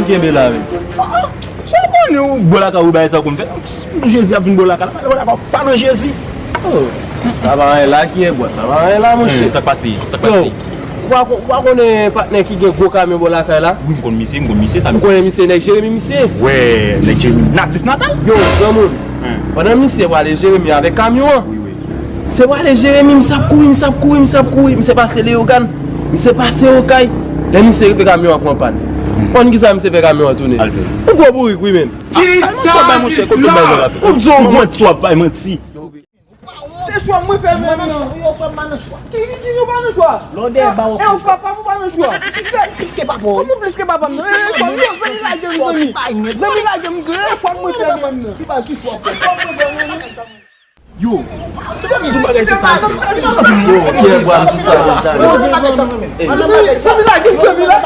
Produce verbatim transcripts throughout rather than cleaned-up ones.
Kenbe la, men. Sa w konnen ou bò lakay ou bay sa konn fè. Jezi ap vin bò lakay la, bò lakay pa nan Jezi. Oh. Sa pa anyen la ki e bwa, sa pa anyen la, monchè. Sa k pase? Sa k pase? Ou pa konnen patnè ki gen gwo kamyon bò lakay la? Wi, m konn misye, m konn misye, sa misye. Ou konnen misye, nèg Jeremi misye? Wè, nèg Jeremi natif natal. Yo, granmoun. Pandan misye prale Jeremi avèk kamyon an. Wi, wi. Misye prale Jeremi, misye ap kouri, misye ap kouri, misye ap kouri, misye pase Leyogàn, misye pase Okay. Lè misye rive kamyon an pran pàn. Konn kisa misye fè kamyon an tounen? Al fè. Yon gwo bourik, wi, men. Kisa? Ou di yon gwo manti w ap bay manti. Se chwa mwen fè menm nan. Yo, fè m pa nan chwa. Ki, ki, ki nou pa nan chwa? Lòdè ba w. E ou fè pa m ou pa nan chwa. Plis ke papa w. Kòman plis ke papa m nan? E chwa m, zanmi lage m, zanmi. Zanmi lage m, e chwa mwen fè menm nan. Ki ba ki chwa fè? Yo. Tout bagay se sa. Yo, Pierre Bois, tout sa, tout sa. Zanmi lage m, zanmi la.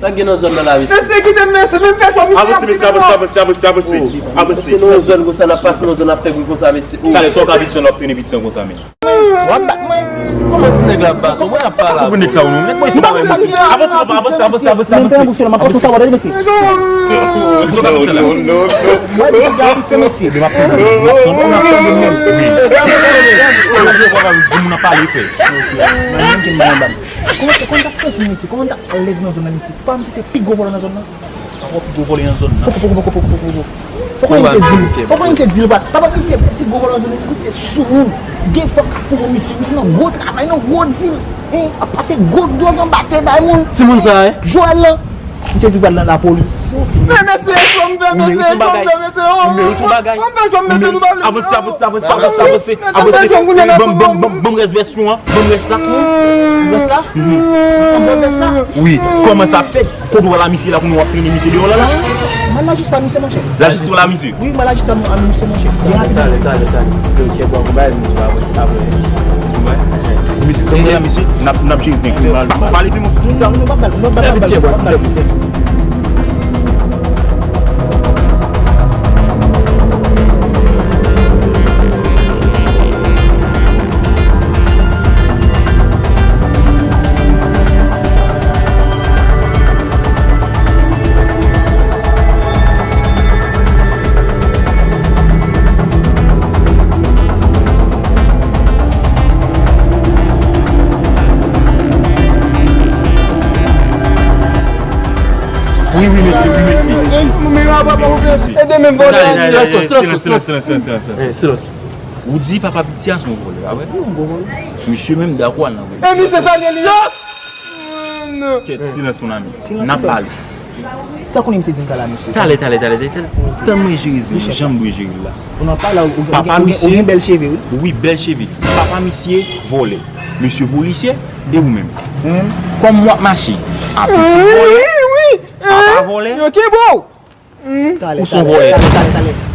Sa gen nan zòn nan la, mesye? Mesye, kite m, mesye, men m fè chwa, mesye. Avanse, mesye, avanse, avanse, avanse, avanse. Avanse. Mesye, nou nan zòn konsa, n ap pase nan zòn, n ap fè bri konsa, mesye. Talè, sa w ka pityon, w ap trennen pityon konsa, men. W ap bat mwen. Kòman si nèg la ap bat ou? Mwen ap pale avè w. Nèg sa ou non. Nèg mwen se pa mwen, mesye. Avanse, papa, avanse, avanse, avanse, avanse. Sa w ka pityon, mesye. Kòman, kòman t ap santi, mesye? Kòman t ap alèz nan zòn nan, mesye? Papa m se te pi gwo vòlè nan zòn nan. Papa w pi gwo vòlè nan zòn nan. Poko, poko, poko, poko, poko, poko. Poko misye di l. Poko misye di l, bat. Papa misye pi gwo vòlè nan zòn nan. Misye sou moun. Gen fòk ap fouke misye. Misye nan gwo travay, nan gwo dil. Hein, ap pase gwo dwòg anba tè bay moun. Timoun sa, hein? Joël lan. Misye di pral nan lapolis. Men mesye, fò m fè, mesye, fò m fè, mesye, oh. Ou merit yon bagay. Fò m fè, fò m fè, mesye, nou pa vle. Avanse, avanse, avanse, avanse, avanse. Avanse. Ban m, ban m, ban m, ban m rès vès ou an. Ban m rès la. Rès la? Ban m rès la. Wi, kòman sa fèt? Kote w la misye la, kounye w ap trennen misye deyò la la? M al lajistis a misye, monchè. Lajistis w la misye? Wi, m al lajistis a misye, monchè. Talè, talè, talè. Yo, chèf, bon, konbay misye, apre, apre. Misye, tanpri la misye, n ap, n ap jere zen krim la. Pa, pa leve mwen sou tout sa. Nou pa bal, nou pa bal, nou pa bal. Wi, wi, mesye, wi, mesye. Ede men vòlè. Silans, silans, silans. Ou di papa piti a se yon vòlè, a vre? Misye menm dakò al nan vòlè. E misye sa gen li yo? Kèt, silans, mon ami. N ap pale. Sa konnen misye di m sa la, mesye? Talè, talè, talè, talè. Tann mwen jere zen, jan m dwe jere l la. Papa misye, ou gen bèl cheve, wi. Wi, bèl cheve. Papa misye vòlè. Mesye polisye, e ou menm? Kòman w ap mache? A pitit vòlè. Papa vòlè. Yo ki bon. Ou se yon vòlè. Talè, talè, talè.